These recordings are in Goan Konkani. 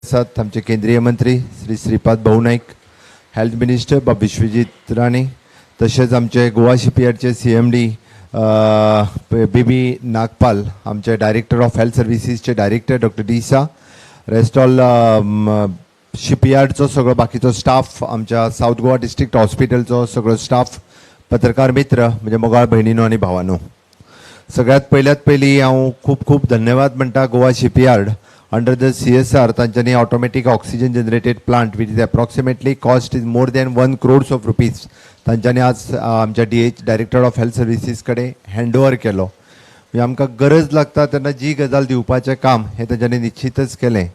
आसात आमचे केंद्रीय मंत्री श्री श्रीपाद भाऊ नाईक, हेल्थ मिनिस्टर बाब विश्वजीत राणे, तशेंच आमचे गोवा शिपयार्डचे सीएमडी बी बी नागपाल, आमचे डायरेक्टर ऑफ हेल्थ सर्विसीसचे director doctor D'Sa, rest all शिपयार्डचो सगळो बाकीचो स्टाफ, आमच्या सावथ गोवा डिस्ट्रिक्ट हॉस्पिटलचो सगळो स्टाफ, पत्रकार मित्र, म्हणजे मोगाळ भयणीनो आनी भावानो, सगळ्यात पयल्यात पयलीं हांव खूब खूब धन्यवाद म्हणटा Goa shipyard under the CSR. तांच्यांनी automatic oxygen generated plant, which is approximately cost is more than 1 crores of rupees, तांच्यांनी आज आमच्या DH, Director of Health Services कडेन हँड ओवर केलो. म्हणजे आमकां गरज लागता तेन्ना जी गजाल दिवपाचें काम हें तांच्यांनी निश्चितच केलें.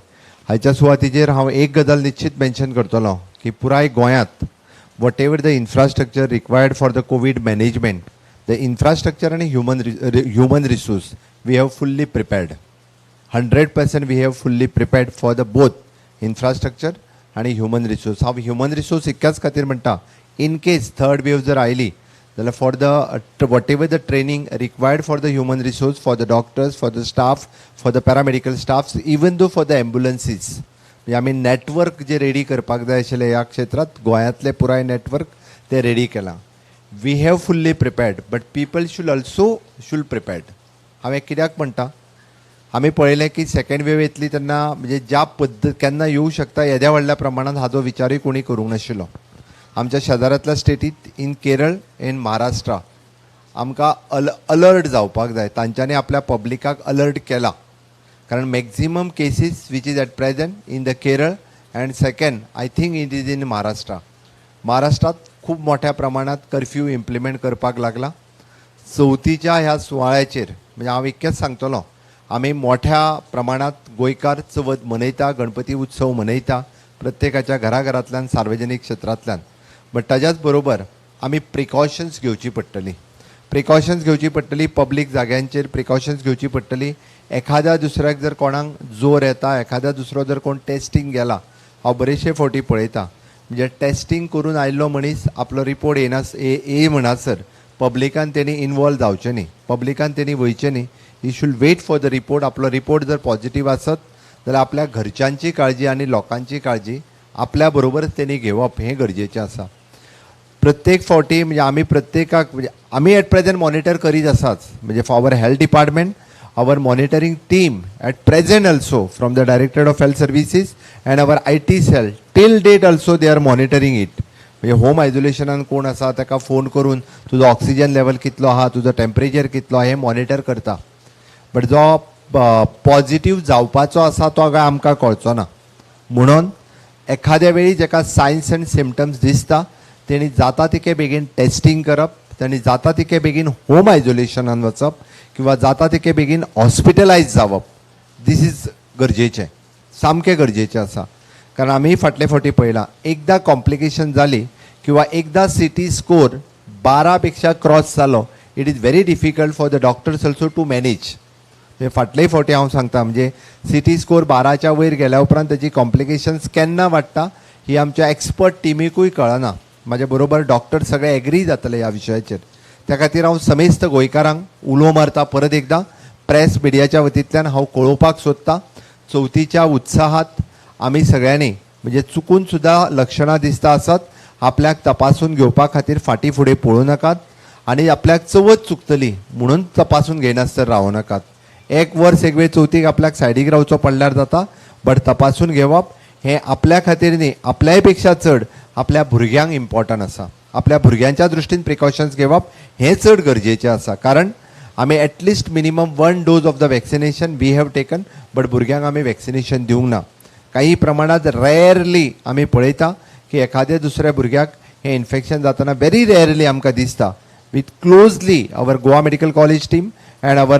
हाच्या सुवातीचेर हांव एक गजाल निश्चित मेन्शन करतलो की पुराय गोंयांत whatever the infrastructure required for the COVID management, the infrastructure and human resource, we have fully prepared. 100% we have fully prepared for the both infrastructure आणि ह्युमन रिसोर्स. हांव ह्युमन रिसोर्स इतक्याच खातीर म्हणटा, इन केस थर्ड वेव जर आयली जाल्यार for the whatever the training required for the human resource, for the doctors, for the staff, for the paramedical staffs, even though for the ambulances, म्हणजे आमी नॅटवर्क जे रेडी करपाक जाय आशिल्लें ह्या क्षेत्रांत, गोंयांतलें पुराय नॅटवर्क तें रेडी केलां. We have fully prepared, but people should also should prepared. हांवें कित्याक म्हणटा, आमी पळयलें की सेकंड वेव येतली तेन्ना, म्हणजे ज्या पद्दत केन्ना येवं शकता येद्या व्हडल्या प्रमाणात हाजो विचारूय कोणी करूंक नाशिल्लो. आमच्या शेजारांतल्या स्टेटीत, इन केरळ, इन महाराष्ट्रा, आमकां अलर्ट जावपाक जाय. तांच्यांनी आपल्या पब्लिकाक अलर्ट केला, कारण maximum cases which is at present in the Kerala and second, I think it is in Maharashtra. महाराष्ट्रात खूब मोठ्या प्रमाणात कर्फ्यू इम्प्लिमेंट करपाक लागला. चवथीच्या ह्या सुवाळ्याचेर म्हणजे हांव इतकेंच सांगतलो, आमी मोठ्या प्रमाणात गोंयकार चवथ मनयता, गणपती उत्सव मनयता, प्रत्येकाच्या घराघरांतल्यान, सार्वजनीक क्षेत्रांतल्यान, बट ताज्याच बरोबर आमी प्रिकॉशन्स घेवची पडटली. प्रिकॉशन्स घेवची पडटली, पब्लीक जाग्यांचेर प्रिकॉशन्स घेवची पडटली. एखाद्या दुसऱ्याक जर कोणाक जोर येता, एखाद्या दुसरो जर कोण टेस्टींग गेला, हांव बरेचशे फावटी पळयता, म्हणजे टेस्टींग करून आयिल्लो मनीस आपलो रिपोर्ट येना ये म्हणसर पब्लिकान तेणी इनवॉल्व जावचें न्ही, पब्लिकान तेणी वयचें न्ही. He should wait for the report. आपलो रिपोर्ट जर पॉझिटीव आसत जाल्यार आपल्या घरच्यांची काळजी आनी लोकांची काळजी आपल्या बरोबरच तेणी घेवप हें गरजेचें आसा. प्रत्येक फावटी म्हणजे आमी प्रत्येकाक, म्हणजे आमी एट प्रेझेंट मॉनिटर करीत आसाच. म्हणजे for our health department, our monitoring team at present also from the Directorate of Health Services and our IT cell, till date also they are monitoring it. म्हणजे होम आयसोलेशनान कोण आसा ताका फोन करून तुजो ऑक्सिजन लेवल कितलो आहा, तुजो टेम्परेचर कितलो आहा, हें मॉनिटर करता. बट जो पॉझिटीव जावपाचो आसा तो काय आमकां कळचो ना. म्हणून एखाद्या वेळी जेका सायन्स अँड सिमटम्स दिसता तेणी जाता तितके बेगीन टेस्टींग करप, तेणी जाता तितके बेगीन होम आयसोलेशनान वचप किंवा जाता तितके बेगीन हॉस्पिटलायज जावप, this is गरजेचें, सामकें गरजेचें आसा. कारण आमी फाटले फावटी पळयलां, एकदां कॉम्प्लिकेशन जाली किंवा एकदां सीटी स्कोर 12 पेक्षा क्रॉस जालो, it is very difficult for the doctors also to manage. म्हणजे फाटले फावटी हांव सांगता, म्हणजे सीटी स्कोर 12च्या वयर गेल्या उपरांत ताची कॉम्प्लिकेशन्स केन्ना वाडटा ही आमच्या एक्सपर्ट टिमीकूय कळना. म्हाजे बरोबर डॉक्टर सगळे एग्री जातले ह्या विशयाचेर. त्या खातीर हांव समेस्त गोंयकारांक उलो मारता, परत एकदां प्रेस मिडियाच्या वतींतल्यान हांव कळोवपाक सोदतां, चवथीच्या उत्साहात आमी सगळ्यांनी म्हणजे चुकून सुद्दां लक्षणां दिसता आसत, आपल्याक तपासून घेवपा खातीर फाटीं फुडें पळोवं नाकात आनी आपल्याक चवथ चुकतली म्हणून तपासून घेयनासतना रावं नाकात. एक वर्स एक वेळ चवथीक आपल्याक सायडीक रावचो पडल्यार जाता, बट तपासून घेवप हें आपल्या खातीर न्ही, आपल्याय पेक्षा चड आपल्या भुरग्यांक इम्पॉर्टंट आसा. आपल्या भुरग्यांच्या दृश्टीन प्रिकॉशन्स घेवप हें चड गरजेचें आसा, कारण आमी at least minimum one dose of the vaccination we have taken, but भुरग्यांक आमी वॅक्सिनेशन दिवंक ना. काही प्रमाणात रेअरली आमी पळयता की एखाद्या दुसऱ्या भुरग्याक हें इन्फेक्शन जातना व्हेरी रेअरली आमकां दिसता. With closely our Goa Medical College team and our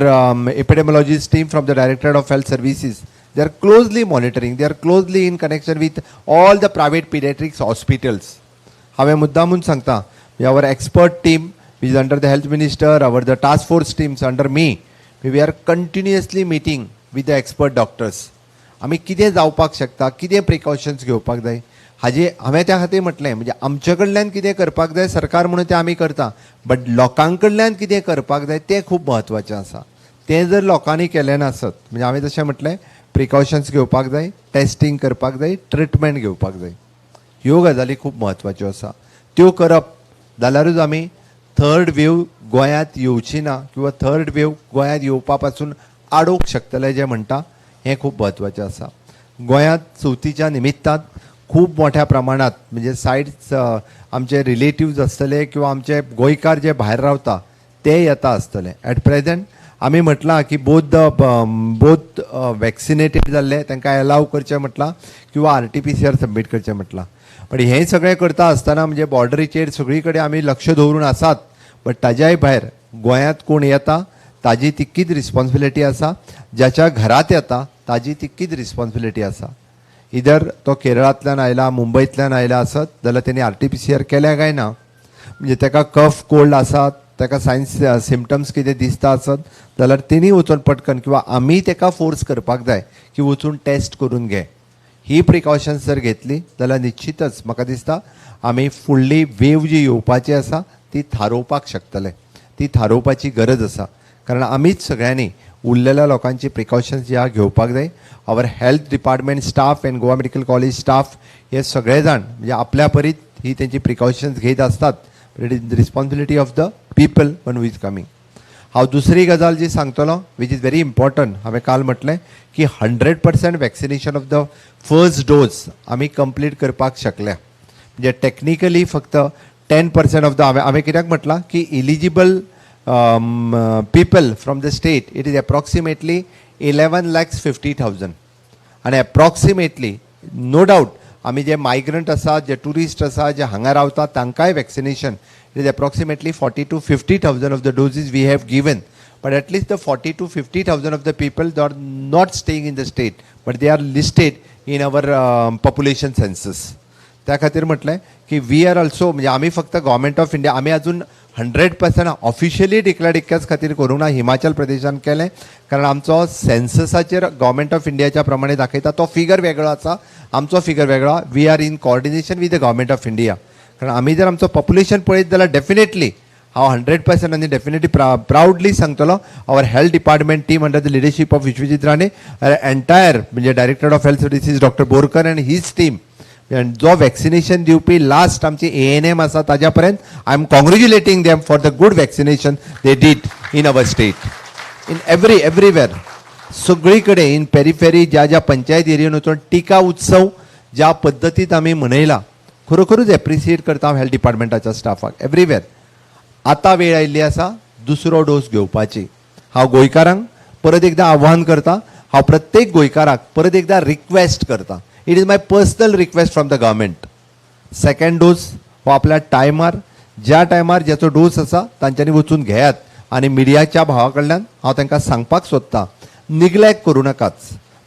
epidemiologist team from the Directorate of Health Services, they are closely monitoring, they are closely in connection with all the private pediatrics hospitals. हांवें मुद्दामून सांगता, our expert team which is under the health minister, our the task force teams under me, we are continuously meeting with the expert doctors. आमी कितें जावपाक शकता, कितें प्रिकॉशन्स घेवपाक जाय हाजे हांवें त्या खातीर म्हटलें, म्हणजे आमचे कडल्यान कितें करपाक जाय सरकार म्हणून तें आमी करता, बट लोकां कडल्यान कितें करपाक जाय तें खूब म्हत्वाचें आसा. तें जर लोकांनी केलें नासत, म्हणजे हांवें जशें म्हटलें, प्रिकॉशन्स घेवपाक जाय, टेस्टींग करपाक जाय, ट्रिटमेंट घेवपाक जाय. ह्यो गजाली खूब म्हत्वाच्यो आसा. त्यो करप जाल्यारूच आमी थर्ड वेव गोंयांत येवची ना किंवा थर्ड वेव गोंयांत येवपा पासून आडोवंक शकतले जें म्हणटा, हें खूब म्हत्वाचें आसा. गोंयांत चवथीच्या निमित्तान खूब मोठ्या प्रमाणात म्हणजे सायड्स आमचे रिलेटिव्ज आसतले किंवा आमचे गोंयकार जे भायर रावता ते येता आसतले. एट प्रेझेंट आमी म्हटलां की बोथ वॅक्सिनेटेड जाल्ले तांकां एलाव करचें म्हटलां किंवा आरटीपीसीआर सबमीट करचें म्हटलां. पण हें सगळें करता आसतना म्हणजे बॉर्डरीचेर सगळी कडेन आमी लक्ष दवरून आसात, बट ताज्याय भायर गोंयांत कोण येता ताजी तितकीच रिस्पॉन्सिबिलिटी आसा, ज्याच्या घरात येता ताजी तितकीच रिस्पॉन्सिबिलिटी आसा. इधर तो केरळांतल्यान आयला, मुंबयतल्यान आयला आसत जाल्यार तेणी आरटीपीसीआर केल्या काय ना, म्हणजे ताका कफ कोल्ड आसा, ताका सायन्स सिमटम्स कितें दिसता आसत जाल्यार तेणी वचून पटकन किंवा आमी ताका फोर्स करपाक जाय की वचून टेस्ट करून घे. ही प्रिकॉशन्स जर घेतली जाल्यार निश्चितच म्हाका दिसता आमी फुडली वेव जी येवपाची आसा ती थारोवपाक शकतले. ती थारोवपाची गरज आसा, कारण आमीच सगळ्यांनी उरलेल्या लोकांची प्रिकॉशन्स जी आहा घेवपाक जाय. Our health department staff and Goa Medical College staff हे सगळे जाण म्हणजे आपल्या परीत ही तेंची प्रिकॉशन्स घेत आसतात. It is the responsibility of the people one who is coming. हांव दुसरी गजाल जी सांगतलो, which is very important, हांवें काल म्हटलें की 100% vaccination of the first dose आमी कंप्लीट करपाक शकल्या. म्हणजे टॅक्निकली फक्त 10% ऑफ the हांवें कित्याक म्हटलां की eligible people from the state, it is approximately 11,50,000 आनी एप्रॉक्सिमेटली नो डावट आमी जे मायग्रंट आसा, जे ट्युरिस्ट आसा, जे हांगा रावता तांकांय vaccination, it is approximately 40 to 50 thousand of the doses we have given, but at least the 40 to 50 thousand of the people, they are not staying in the state, but they are listed in our population census. त्या खातीर म्हटलें की we are also म्हणजे आमी फक्त गव्हर्मेंट ऑफ इंडिया आमी अजून 100% ऑफिशियली डिक्लेअर्ड इतक्याच खातीर करूंक ना. हिमाचल प्रदेशान केलें, कारण आमचो सेन्ससाचेर गव्हर्मेंट ऑफ इंडियाच्या प्रमाणे दाखयता तो फिगर वेगळो आसा, आमचो फिगर वेगळो. We are in coordination with the Government of India, कारण आमी जर आमचो पॉप्युलेशन पळयत जाल्यार डेफिनेटली हांव 100% आनी डेफिनेटली प्रावडली सांगतलो, our health department team under the leadership of Vishwajit Rane, entire म्हणजे Director of Health Services Doctor Borkar and his team, जो वॅक्सिनेशन दिवपी लास्ट आमची एएनएम आसा ताज्या पर्यंत, I am congratulating them for the good vaccination they did in our state, in everywhere, सगळी कडेन इन पेरिफेरी, ज्या ज्या पंचायत एरियेन वचून टिका उत्सव ज्या पद्दतीत आमी मनयला, खरोखरूच एप्रिशिएट करता हांव हेल्थ डिपार्टमेंटाच्या स्टाफाक एवरीवेर. आतां वेळ आयिल्ली आसा दुसरो डोस घेवपाची. हांव गोंयकारांक परत एकदां आव्हान करता, हांव प्रत्येक गोंयकाराक परत एकदां रिक्वेस्ट करता. It is my personal request from the government, second dose हो आपल्या टायमार, ज्या टायमार ज्याचो डोस आसा तांच्यांनी वचून घेयात. आनी मिडियाच्या भावा कडल्यान हांव तांकां सांगपाक सोदता, निग्लेक्ट करूं नाकाच.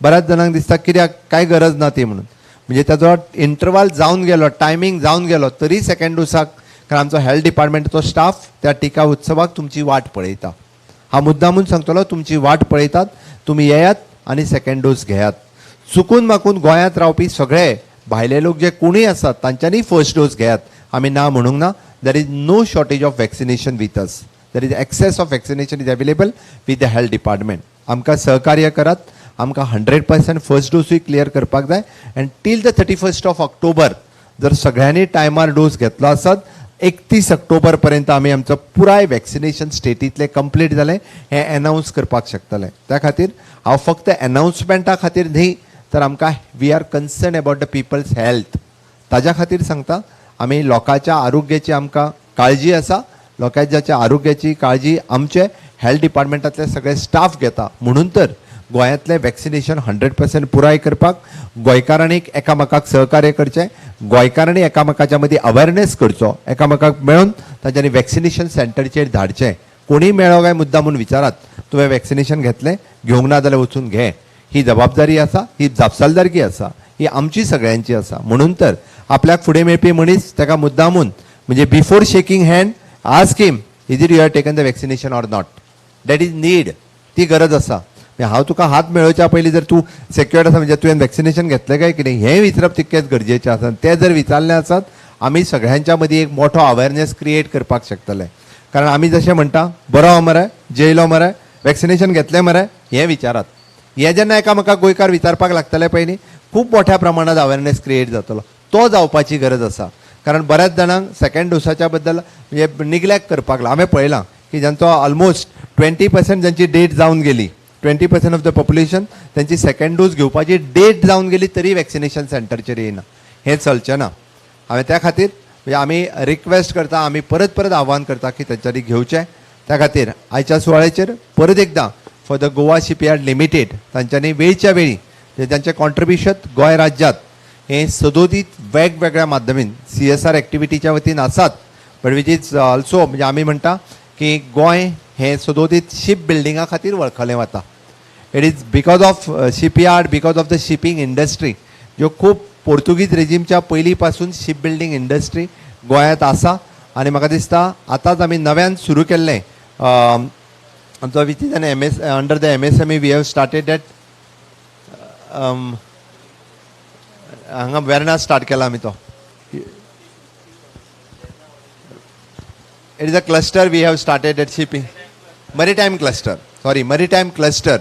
बऱ्याच जाणांक दिसता कित्याक, कांय गरज ना ती म्हणून. म्हणजे ताजो इंटरवाल जावन गेलो, टायमींग जावन गेलो तरी सेकंड डोसाक, कारण आमचो हेल्थ डिपार्टमेंटाचो स्टाफ त्या टिका उत्सवाक तुमची वाट पळयता. हांव मुद्दामून सांगतलो, तुमची वाट पळयतात, तुमी येयात आनी सेकंड डोस घेयात. चुकून माकून गोंयांत रावपी सगळे भायले लोक जे कोणूय आसात तांच्यांनी फर्स्ट डोस घेयात. आमी ना म्हणूंक ना. There is no shortage of vaccination with us. There is excess of vaccination is available with the health department. आमकां सहकार्य करात. आमकां 100% फर्स्ट डोसूय क्लियर करपाक जाय and till the 31st of October जर सगळ्यांनी टायमार डोस घेतलो आसत, 31 ऑक्टोबर पर्यंत आमी आमचो पुराय वॅक्सिनेशन स्टेटींतलें कंप्लीट जालें हें एनावन्स करपाक शकतले. त्या खातीर हांव फक्त एनावन्समेंटा खातीर न्ही, तर आमकां we are concern about the people's health, ताज्या खातीर सांगता. आमी लोकांच्या आरोग्याची आमकां काळजी आसा. लोकांच्या आरोग्याची काळजी आमचे हेल्थ डिपार्टमेंटांतले सगळे स्टाफ घेता, म्हणून तर गोंयांतलें वॅक्सिनेशन 100% पुराय करपाक गोंयकारांनी एकामेकाक सहकार्य करचें. गोंयकारांनी एकामेकाच्या मदीं अवेरनेस करचो, एकामेकाक मेळून तांच्यांनी वॅक्सिनेशन सेंटरचेर धाडचें. कोणीय मेळ्ळो काय मुद्दाम म्हूण विचारात, तुवें वॅक्सिनेशन घेतलें? घेवंक ना जाल्यार वचून घे. ही जबाबदारी आसा, ही जापसालदारकी आसा, ही आमची सगळ्यांची आसा. म्हणून तर आपल्याक फुडें मेळपी मनीस ताका मुद्दामून म्हणजे before shaking hand ask him, is it you have taken the vaccination or not? That is need. ती गरज आसा. म्हणजे हांव तुका हात मेळोवच्या पयलीं जर तूं सेक्युअर्ड आसा, म्हणजे तुवें वॅक्सिनेशन घेतलें काय कितें हें विचारप तितकेंच गरजेचें आसा. तें जर विचारलें आसत, आमी सगळ्यांच्या मदीं एक मोठो अवेरनेस क्रिएट करपाक शकतले. कारण आमी जशें म्हणटा, बरो आहा मरे, जेयलो मरे, वॅक्सिनेशन घेतलें मरे, हें विचारात. हें जेन्ना एकामेकाक गोंयकार विचारपाक लागतले पळय न्ही, खूब मोठ्या प्रमाणात अवेरनेस क्रिएट जातलो. तो जावपाची गरज आसा, कारण बऱ्याच जाणांक सेकंड डोसाच्या बद्दल म्हणजे निग्लेक्ट करपाक लागला. हांवें पळयलां की जांचो ऑलमोस्ट 20% जांची डेट जावन गेली, 20% ऑफ the population त्यांची सेकंड डोस घेवपाची डेट जावन गेली, तरी वॅक्सिनेशन सेंटरचेर येयना. हें चलचें ना. हांवें त्या खातीर म्हणजे आमी रिक्वेस्ट करता, आमी परत परत आव्हान करता की तेंच्यांनी घेवचें. त्या खातीर आयच्या सुवाळ्याचेर परत एकदां for the Goa shipyard limited, तांच्यांनी वेळच्या वेळी म्हणजे तांचें कॉन्ट्रिब्युशन गोंय राज्यांत हें सदोदीत वेगवेगळ्या माध्यमीन सीएसआर एक्टिविटीच्या वतीन आसात, बट which is also म्हणजे आमी म्हणटा की गोंय हें सदोदीत शीप बिल्डिंगा खातीर वळखलें वता. It is because of shipyard, because of the shipping industry, ज्यो खूब पोर्तुगीज रेजिमच्या पयलीं पासून शीप बिल्डींग इंडस्ट्री गोंयांत आसा. आनी म्हाका दिसता आतांच आमी नव्यान सुरू केल्लें आमचो which is an MS under the MSME, we have started that हांगा वेर्णा स्टार्ट केला आमी तो. It is a cluster we have started at shipping, maritime cluster, sorry, maritime cluster.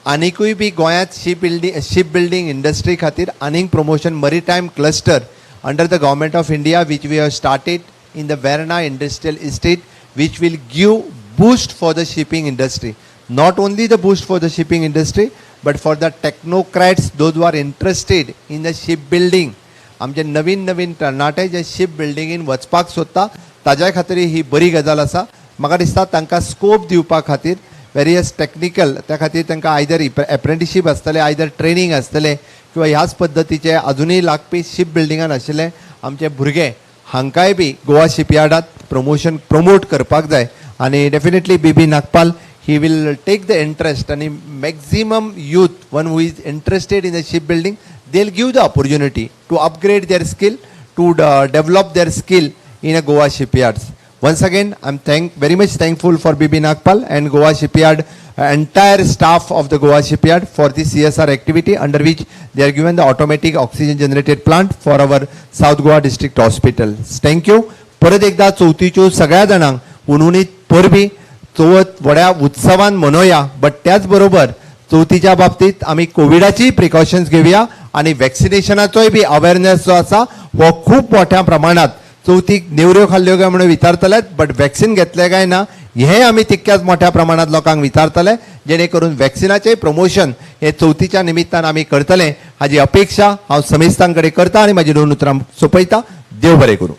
आनिकूय बी गोंयांत ship building industry खातीर आनीक promotion, maritime cluster under the Government of India, which we have started in the Verna Industrial Estate, which will give boost for the shipping industry. Not only the boost for the shipping industry, but for the technocrats, those who are interested in the shipbuilding. आमचे नवीन नवीन तरणाटे जे शीप बिल्डिंगेन वचपाक सोदता, ताज्या खातीर ही बरी गजाल आसा. म्हाका दिसता तांकां स्कोप दिवपा खातीर वेरियस टॅक्निकल, त्या खातीर तांकां आयदर एप्रेंटिशीप आसतलें, आयदर ट्रेनींग आसतलें, किंवा ह्याच पद्दतीचे अजुनूय लागपी शीप बिल्डिंगान आशिल्ले आमचे भुरगे, हांकांय बी गोवा शिपयार्डात प्रमोशन प्रमोट करपाक जाय. आनी definitely B B Nagpal, he will take the interest, आणि maximum youth one who is interested in the ship building, they will give the opportunity to upgrade their skill, to develop their skill in a Goa Shipyards. Once again, I'm very much thankful for BB Nagpal and Goa Shipyard, entire staff of the Goa Shipyard for this CSR activity, under which they are given the automatic oxygen generated plant for our South Goa District Hospital. Thank you. परत एकदा चवथीच्यो सगळ्या जाणांक हुनहुनीत परबी. चवथ व्हड्या उत्सवान मनोवया, बट त्याच बरोबर चवथीच्या बाबतीत आमी कोविडाचीय प्रिकॉशन्स घेवया आनी वॅक्सिनेशनाचोय बी अवेरनेस जो आसा हो खूब मोठ्या प्रमाणात. चवथीक नेवऱ्यो खाल्ल्यो काय म्हणून विचारतले, बट वॅक्सिन घेतले काय ना हें आमी तितक्याच मोठ्या प्रमाणात लोकांक विचारतले, जेणे करून वॅक्सिनाचें प्रमोशन हे चवथीच्या निमित्तान आमी करतले, हाजी अपेक्षा हांव समेस्तां कडेन करता आनी म्हाजी दोन उतरां सोंपयता. देव बरें करूं.